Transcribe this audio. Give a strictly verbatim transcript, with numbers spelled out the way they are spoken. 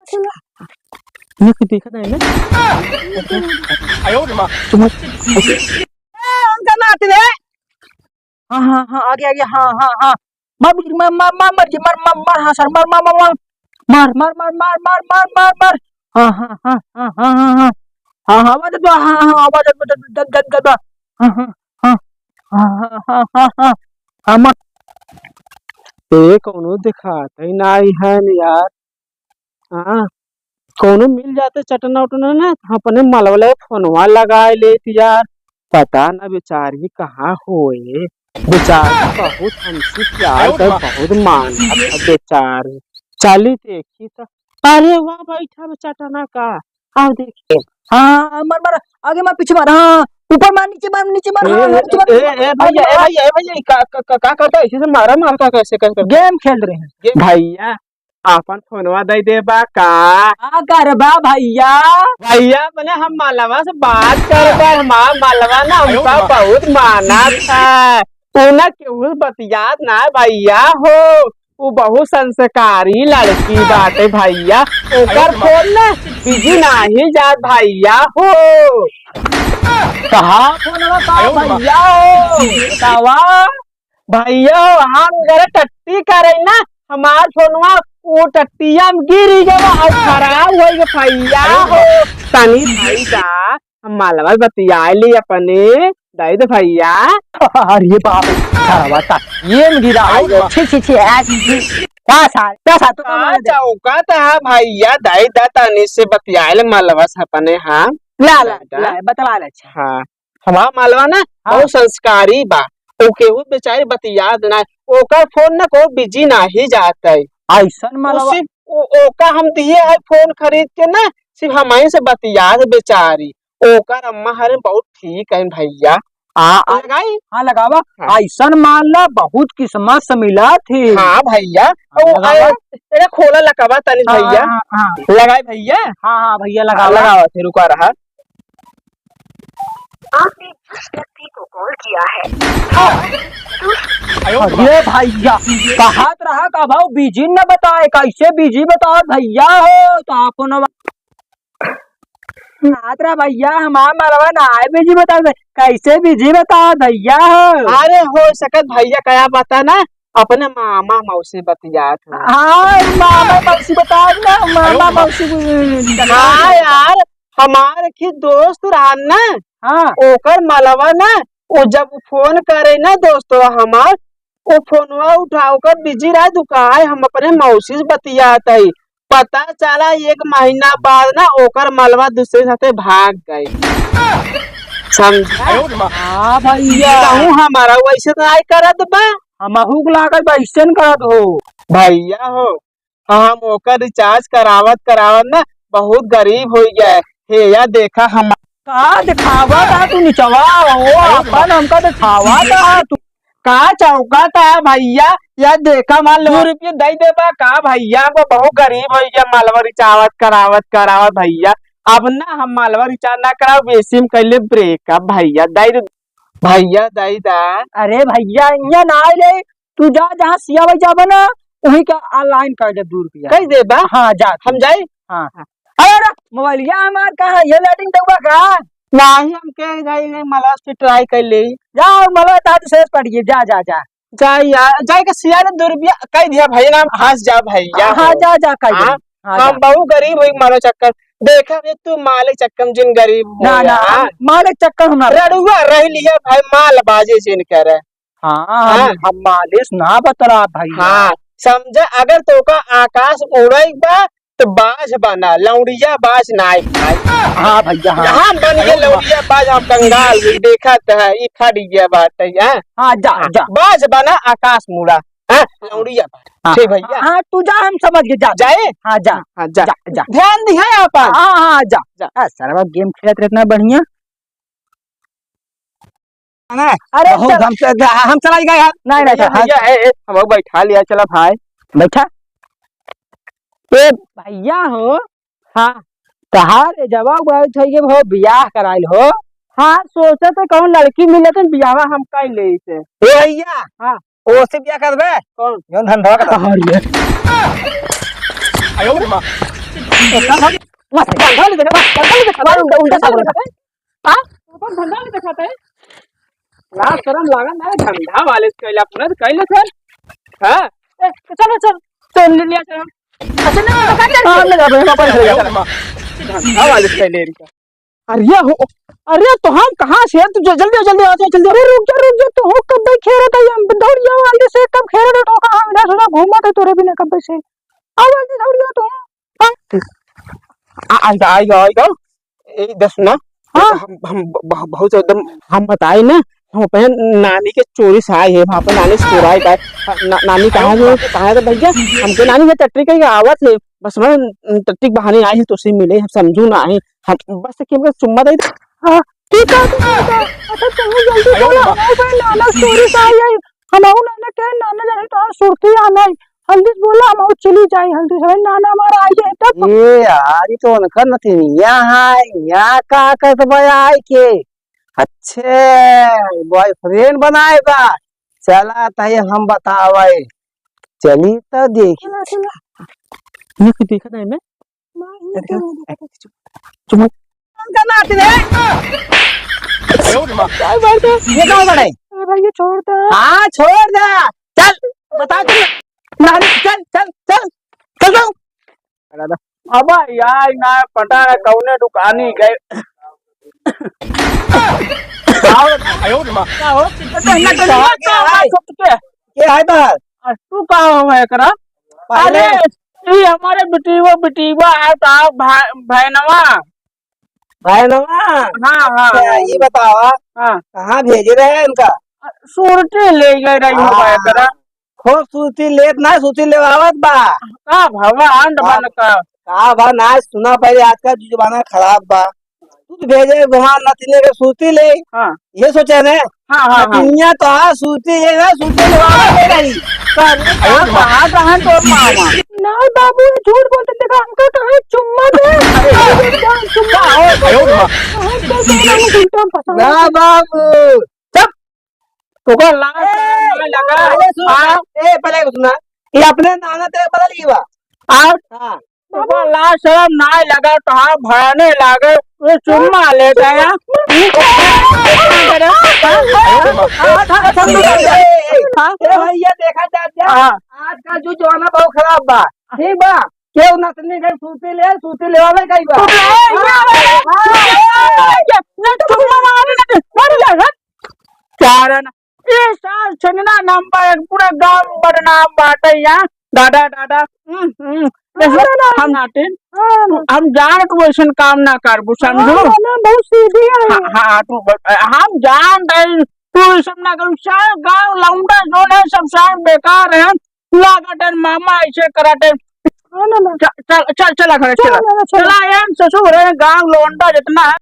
ये कोई देखा नहीं ना? ए, उनका नाती रे। हाँ, हाँ, हाँ, आगे, आगे, हाँ, हाँ, हाँ। मार, मार, मार, मार, मार, मार, मार, मार, हाँ, सर, मार, मार, मार, मार। मार, मार, मार, मार, मार, मार, मार। हाँ, हाँ, हाँ, हाँ, हाँ, हाँ, हाँ। हाँ, हाँ, आवाज दो, हाँ, हाँ, आवाज दो, दो, दो, दो, दो, दो। हाँ, हाँ, हाँ। हाँ, हाँ, हाँ, हाँ, हाँ, हाँ। हाँ, मार। ए, कौनो देखात ही नाई है न यार। हाँ, कौनो मिल जाते चटना उटना ना, तो अपने मलवले फोनवा लगाए लेत यार। पता ना बेचारी कहाँ होए। बेचारी बहुत हमसे प्यार कर, बहुत मानत है बेचारी। चली देखी तो, अरे वाह, बैठा बा चटना का। आओ देखी। हाँ, हाँ, मर, मर, आगे मर, पीछे मर, हाँ, ऊपर मार, नीचे मार, नीचे मार, हाँ, ए, नीचे मार, ए, नीचे मार। ए, भैया, ए, भैया, ए, भैया, का, का, का, का करता है? ऐसे से मारा मारता कैसे, कैसे? गेम खेल रहे हैं। गेम। भैया, आपन फोनवा दे देबा का? का करबा भैया? भैया, अपने हम मलवा से बात करबा, हमार मलवा ना हमका बहुत मानत है। उ ना केहू से बतियात ना भैया हो, उ बहुत संस्कारी लड़की बाटे भैया। ओकर फोन ना बिजी नाही जात भैया हो। कहाँ फोनवा का भैया हो? बतावा। भैया, हम जरा टट्टी करे ना, हमार फोनवा उ टट्टिया में गिर गवा और खराब हो गया भैया हो। तनी भाई का हम मलवा बतिया ली अपने, दे दे भैया। अरे बाप रे, खराबा ता ये में गिरा। आई छी, छी, छी, आ, छी, छी। का साल, का साल, तो का का मार दे? चौका ता भैया, दे दा तनी से बतिया ले मलवा से अपने, हाँ। ला, ला, दे दा। ला, बतला ले, अच्छा। हाँ। हमार मलवा ना हाँ। बहुत संस्कारी बा। ओ केहू बेचारी बतियात ना, ओकर फोन ना को बिजी नाही जात है। ऐसन मलवा। ओ सिर्फ ओ, ओका हम दिए है फोन खरीद के ना, सिर्फ हमही से बतियात बेचारी। ओकर अम्मा हरे बहुत ठीक है भैया। आ, आ, लगाई? हाँ, लगावा। हाँ। ऐसन मान ला, बहुत किस्मत से मिला थी। हाँ भैया। हाँ, ओ, लगावा। आ, तेरा खोला लकावा तनी हाँ, भैया। हाँ, हाँ। लगाई भैया। हाँ, हाँ, भैया, हाँ, लगावा। लगावा थे, रुका रहा। आपने जिस व्यक्ति को कॉल किया है, अरे भैया, कहत रहा का भाव बिजी न बताए, कैसे बिजी बताओ भैया हो, तो आपन कहत रहा भैया, हमार मलवा ना आए बिजी बताओ, कैसे बिजी बताओ भैया हो। अरे हो सकत भैया, क्या पता ना, अपने मामा मौसी बतियात हो। हाँ, मामा मौसी बताओ ना, मामा अरे मौसी। हाँ यार, हमार एक ही दोस्त रहन ना, हाँ। ओकर मलवा ना, उ जब फोन करे ना दोस्तवा हमार, उ फोनवा उठा, ओकर बिजी रहे दुकान, हम अपने मौसी से बतियात हई। पता चला एक महीना बाद ना ओकर मलवा दूसरे साथे भाग गए। समझा? हाँ भैया। कहूँ हमारा वैसे तो नहीं करत बा। हमहू के लागल बा, ऐसे न करत हो। भैया हो, हम ओकर रिचार्ज करावत करावत ना बहुत गरीब हो गए। हे या देखा हम का दिखावा था तू निचवा हो, अपन हमका दिखावा था तू। का चौका था भैया, या देखा मान लो, दो रुपये दे देबा का भैया, हमको बहुत गरीब हो गया, मालवा रिचार्ज करावत करावत भैया। अब ना हम मालवा रिचार्ज ना कराओ, बेसी में कैले ब्रेकअप भैया, दे दे भैया, दे दा। अरे भैया, इया ना आए रे, तू जा, जहाँ सियावे जाबे ना, वहीं का ऑनलाइन कर दे दो रुपया। कह दे बा? हाँ, जा तू। हम जाई? हाँ। अरे, अरे, मोबाइलिया हमार कहाँ? ये लैट्रिन डब्बा का? नहीं, हम के जाई, नहीं, मलास पे ट्राई कर ले। जा, मला तात शेष पड़ गई, जा, जा, जा। जा यार, जाए के सियारे दो रुपया कह दिया भाई, ना फंस जा भैया। हाँ, जा, जा, कह दे। हाँ, हाँ, हम जा। बहुत गरीब हुई, मारो चक्कर। देखा रे, तू मालिक चक्कर में जिन गरीब हो ना, ना, यार। हम मालिक चक्कर हम ना। रड़ुआ रह लिया भाई, माल बाजे जिन करे। हाँ, हम, हाँ। हम मालिश ना बतला भैया। हाँ, समझा, अगर तोका आकाश उड़े बा, तो बाज बना, लौड़िया बाज ना आए भाई। हाँ भैया, हाँ। हम बन गए अरे लौड़िया बाज, हम कंगाल हुई, देखत है, ई फट गया बात है, हाँ? हाँ, जा, हाँ, जा। बाज बना, आकाश मुड़ा, हाँ, लौड़िया बाज। हाँ, ठीक भैया। हाँ, तू जा, हम समझ गए, जा। जाए? हाँ, जा। हाँ, जा। जा, जा। ध्यान दिहा आप। हाँ, हाँ, जा। जा। आ, सरवा गेम खेलत रहे इतना बढ़िया। ना, अरे बहुत चल। हम से, हम चला गए यार। नहीं, नहीं, ये हाँ। भैया, ए, ए, हम बैठा लिया, चला भाई। बैठा। ए भैया हो। हाँ। कहा रे जवाब गए थे, ये हो बियाह कराइल हो। हाँ, सोचे तो कौन लड़की मिले तो बियाहवा हम कर ले इसे। ए भैया। हाँ। ओ से बियाह करबे? कौन? जौन धंधा करबे। अरे। आयो रे माँ। एकदम हो गया। बस, बस, बस, बस, बस, बस, उल्टा, उल्टा साफ हो गया। हाँ? अपन धंधा नहीं दिखाते हैं। लाज शरम लागत ना, धंधा वाले से कैला, अपने से कैले थे। हाँ? ए, चलो, चल, चल, ले लिया, चल। अच्छा, नहीं, तो क्या हाँ, ले जा, अपने पापा ले जा। धंधा वाले से कैले इनका। अरे हो, अरे तो हम कहाँ से हैं? तू ज-, जल्दी आओ, जल्दी आओ, जल्दी आओ। अरे रुक जा, रुक जा, तू हो कब भाई खेल रहा था? हम दौड़ जाओ, जल्दी से कब खेल रहा था? कहाँ इधर उधर घूमा था तोरे बिना कब से? आओ, जल्दी दौड़ जाओ तू। हाँ? आ, आएगा, आएगा, आएगा। ए, दस ना। हाँ। हम, हम ब-, ब-, बहुत एकदम हम बताए ना, हम अपने नानी के चोरी से आए हैं, वहाँ पे नानी से चोराए का है। हाँ, ना-, नानी कहाँ है, कहाँ है तो भैया, हमके नानी है टट्टी के आवत है, बस मैं टट्टी के बहाने आए हैं, तो उसे मिले, हम समझू ना है, हम बस कि हमके चुम्मा दे दे। हाँ, ठीक है, ठीक है, ठीक है। अच्छा, चलो जल्दी चलो, हमारे भाई नाना चोरी से आए हैं, हम आओ नाना के, नाना जाने तो आज सुरती आना है, हल्दी से बोला, हम आओ चली जाए, हल्दी से, भाई नाना हमारा आ जाए तब। ए यार, ये तो उनका नथनिया है, यहाँ का करत बा आए के? अच्छे, बॉयफ्रेंड बनाए बा। चला तही हम बतावे। चली तो देखी। चला, चला। ये कुछ देखा नहीं मैं। नहीं, अरे, चलो, अरे, देखो। चुप। उनका नाती रे। क्या बात है? ये कहाँ बड़े? अरे भाई, ये छोड़ दे। हाँ, छोड़ दे। चल, बता तू। नानी, चल, चल, चल। चल, चल। अब यार ना पता ना कौने दुकानी गए। आओ। क्या हो? तो हिंगा तो नहीं आता, कहाँ के है? चुप के। के है बाहर? आ, तू का हो एकरा? पहले अरे, ई हमारे बिटीवा, बिटीवा है तो आप भा-, भैनवा। भैनवा? हाँ, हाँ। अच्छा, ये बताओ, हाँ। कहाँ भेजे रहे इनका? सुरती ले गए रही हो हाँ। एकरा। खूब सूती लेत ना, सूती लेवावत बा। का भगवान का, बन का। का भा ना, सुना पहले, आजकल जो जमाना खराब बा। तू तो भेजे वहाँ नतिने के सूती ले। हाँ। ये सोचे ने? हाँ, हाँ, हाँ। नतिनिया तो हाँ सूती ले ना, सूती लेवावत ले रही। का रे, का, कहाँ, कहाँ तो मामा? नहीं बाबू, ये झूठ बोलते, देखा हमका कहाँ चुम्मा दे। अरे, चुम्मा। का हो? कहाँ चल रहा है, घंटा में फंसा ना है। बाबू, चुप। तोका लाज ए, शरम नाई लगा? अरे सुन, हाँ? ए, पहले सुना, ये अपने नाना तेरे बदल गई बा। हाँ? हाँ। तोका लाज शरम नाई लगा? तो हाँ, भयाने लागे, ये चुम्मा लेता है। ए, ए, ए, ए, भैया, देखा जात जा, हाँ। आजकल जो जमाना बहुत खराब बा, ठीक बा? केहू नतनी गई सूती ले, सूती लेवावे गई बा। ए, ए, ए, ए, ए, चुम्मा मारे, मारे, मारे, चारण, ये सार छनना नाम बा, एक पूरा गांव में बदनाम बाटे यहाँ। दादा, दादा, हम्म, हम्म। ना, ना, ना। हम नाटिन, हाँ। हम जान तू ऐसन काम ना करबू, समझू? हाँ, ना, बहुत सीधी है। हाँ, हाँ, तू ब-, हम जान रही, तू ये सब ना करू। सार गांव लौंडा जोन है, सब सार बेकार है। लागत है मामा ऐसे करत है। हाँ, ना, ना। च-, चल, चल, चला घरे, चला, चला। चला, चला। चला, एम ससुर है, गांव लौंडा जितना है।